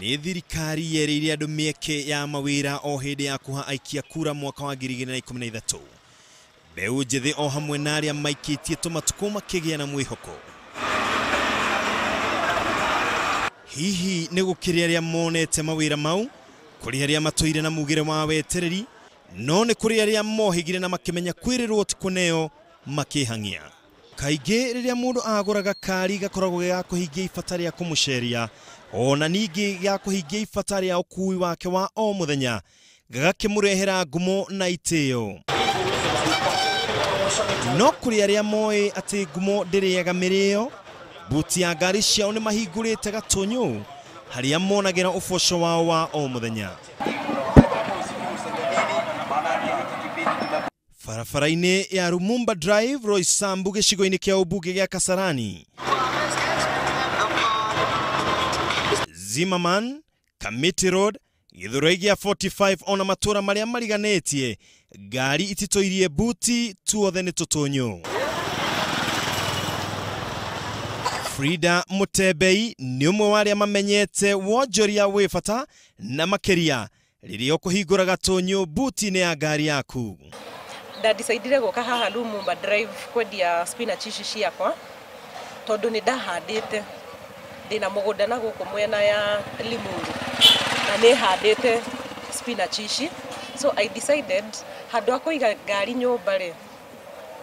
Nĩ thirikari yerĩire andũ mĩeke ya mawĩra o hĩndĩ ya kũha aikia kura mwaka wa 2013. Mbeũ njĩthĩ o hamwe na arĩa maikĩtie tũmatukũ makĩgĩa na mwĩhoko. Hihi nĩ gũkĩrĩ arĩa monete mawĩra mau, kũrĩ arĩa matũire na mugĩre wa wetereri, no nĩ kũrĩ arĩa mohĩgire na makĩmenya kwĩrĩrwo ti kũneo makĩhang'ia. Kaingĩ rĩrĩa mũndũ agũra gakari gakoragwo ga kũhingia ibata rĩa kũmũceria, ona ningĩ gĩa kũhingia ibata rĩa ũkui wake wa o mũthenya, gagakĩmũrehera ngumo na itĩo. No kũrĩ arĩa moĩ atĩ ngumo ndĩrĩaga mĩrĩo, buti ya ngari ciao nĩ mahingũrĩte gatũnyũ harĩa monagĩra ũboco wao wa o mũthenya. Barabara-inĩ ya Lumumba Drive, Roysambu gĩcigo-inĩ kĩa ũmbunge gĩa Kasarani, Zimmerman, Kamiti Road, Githurai gĩa 45 ona matũra marĩa mariganĩtie, ngari ititoirie buti tuothe nĩ tũtũnyũ. Frida Mutembei nĩ ũmwe wa arĩa mamenyete wonjoria wĩ bata na makĩria rĩrĩa ũkũhingũra gatũnyũ buti-inĩ ya ngari yaku. Ndadecidire gũka haha Lumumba Drive kwendia spinach ici ciakwa tondũ nĩ ndahandĩte, ndĩna mũgũnda na gũkũ mwena ya Limuru na nĩ handĩte spinach ici, so I decided handũ ha kũiga ngari nyũmba rĩ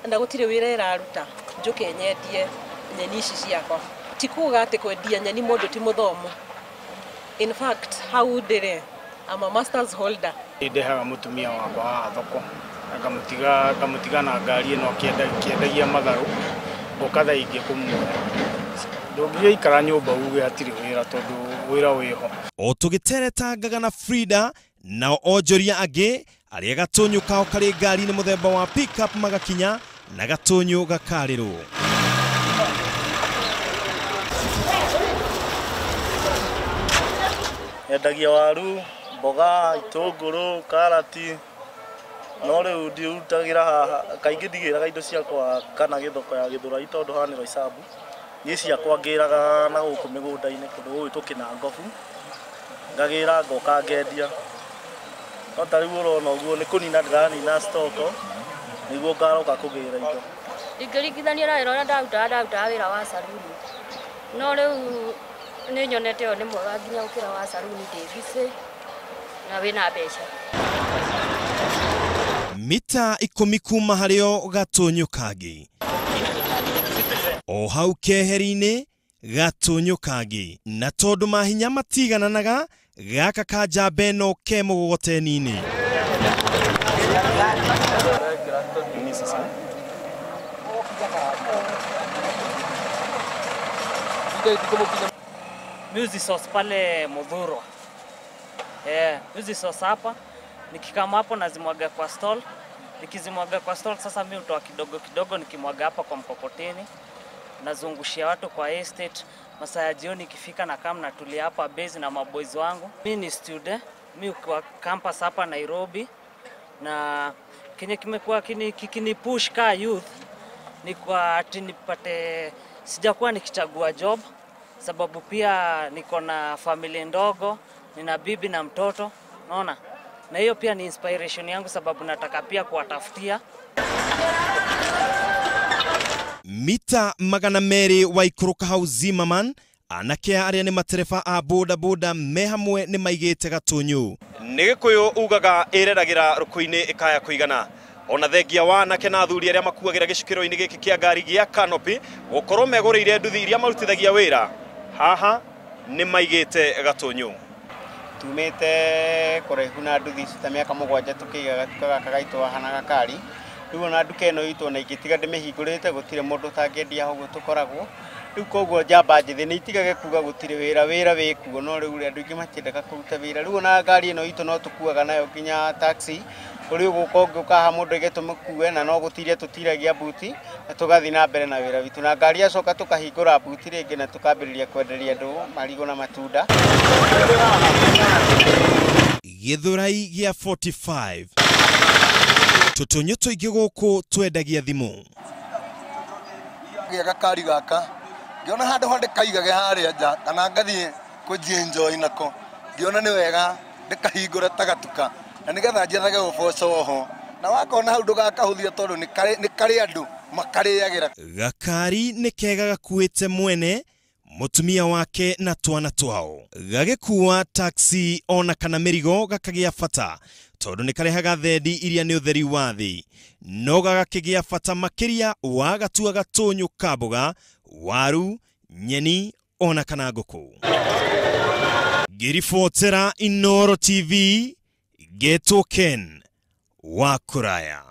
na gũtirĩ wĩra ĩraruta, njũke nyendie nyeni ici ciakwa. Ti kuga atĩ kwendia nyeni mũndũ ti mũthomu, in fact hau ndĩrĩ I'm a master's holder. Ndehaga mũtumia wakwa haha thoko ngamũtiga na ngari ĩno akĩendagia matharũ, ngoka thaa ingĩ kũmuoya. Ndũngĩgĩikara nyũmba uge hatirĩ wĩra tondũ wĩra wĩho. O tũgĩteretangaga na Frida nao onjoria angĩ arĩa gatũnyũ kao karĩ ngari-inĩ mũthemba wa pickup magakinya na gatũnyũ gakarĩrwo. Nyendagia waru, mboga, itũngũrũ, karati, no rĩu ndirutagĩra haha, kaingĩ ndigĩraga indo ciakwa kana gĩthoko ya Gĩthũrai tondũ haha nĩ Roysambu. Niĩ ciakwa ngĩraga na gũkũ mĩgũnda-inĩ kũndũ gũgwĩtwo Kĩnangobu, ngagĩra ngoka ngendia. No ta rĩu ũrona ũguo nĩ kũnina ndĩranina stoko nĩguo ngaroka kũgĩra indo. Ingĩringithania na wĩra ũrĩa ndarutaga wĩra wa saruni, no rĩu nĩ nyonete ũyũ nĩ mwega nginya gũkĩra wa saruni, ndĩ busy na wĩna mbeca. Mita 10 kuma harĩo gatũnyũ kangĩ, o hau keheri-inĩ gatũnyũ kangĩ, na tondũ mahinya matigananaga, gaka ka njamba ĩno ke mũgogoteni-inĩ. Music sauce pale Muthurwa. Music sauce hapa nikikama hapo nazimwaga kwa stall, nikizimwaga kwa stall sasa mimi hutoa kidogo kidogo nikimwaga hapa kwa mkokoteni, nazungushia watu kwa estate. Masaa ya jioni ikifika na kama natulia hapa base na maboys wangu. Mimi ni student, mimi kwa campus hapa Nairobi, na kenye kimekuwa kikini push ka youth ni kwa ati nipate, sijakuwa nikichagua job sababu pia niko na familia ndogo, nina bibi na mtoto, unaona? Na hiyo pia ni inspiration yangu sababu nataka pia kuwatafutia. Mita 200 waikũrũka hau Zimmerman, anake arĩa nĩ matereba a boda boda me hamwe nĩ maigĩte gatũnyũ. Nĩ Gĩkũyũ ugaga ĩreragĩra rũkũ-inĩ ĩkaya kũigana. Ona thengia wa anake na athuri arĩa makuagĩra gĩcukĩro-inĩ gĩkĩ kĩa ngari gĩa Canopy gũkorwo megũrĩire nduthi iria marutithagia wĩra, haha nĩ maigĩte gatũnyũ. Tumĩte kũraihu na nduthi ici ta mĩaka 7 tũkĩiga gatuka gaka gaitũ haha na gakari. Rĩu ona nduka ĩno itũ ona ingĩtiga ndĩmĩhingũrĩte gũtirĩ mũndũ ũtangĩendia hau ũguo tũkoragwo. Rĩu koguo njamba njĩthĩ nĩ itigage kuga gũtirĩ wĩra, wĩra wĩkuo, no rĩu andũ aingĩ matiendaga kũruta wĩra. Rĩu ona ngari ĩno itũ no tũkuaga nayo nginya taxi, kũrĩ ũgũka ũngĩũka haha mũndũ aige tũmũkue, na no gũtiria tũtiragia buti na tũgathiĩ na mbere na wĩra witũ. Na ngari yacoka tũkahingũra buti rĩngĩ na tũkambĩrĩria kwenderia andũ marigũ na matunda. Gĩthũrai gĩa 45 tũtũnyũ tũingĩ gũkũ twendagia thimũ. Gĩa gakari gaka ngĩona handũ handĩ kaigage harĩa nja kana ngathiĩ kũnjienjoy nako. Ngĩona nĩ wega ndĩkahingũre ta gatuka na nĩgetha njethage ũboco oho na wakona hau ndũgakahũthia tondũ nĩ karĩ andũ makarĩagĩra. Gakari nĩ kega gakuĩte mwene mutumia wake na twana twao, gagĩkua taxi ona kana mĩrigo gakagĩa bata tondũ nĩ karehaga thendi iria nĩ ũtheri wa thĩ, no gagakĩgĩa bata makĩria wagatua gatũnyũ ka mboga, waru, nyeni ona kana ngũkũ. Ngĩribotera Inooro TV, Getwo Ken wa Kũraya.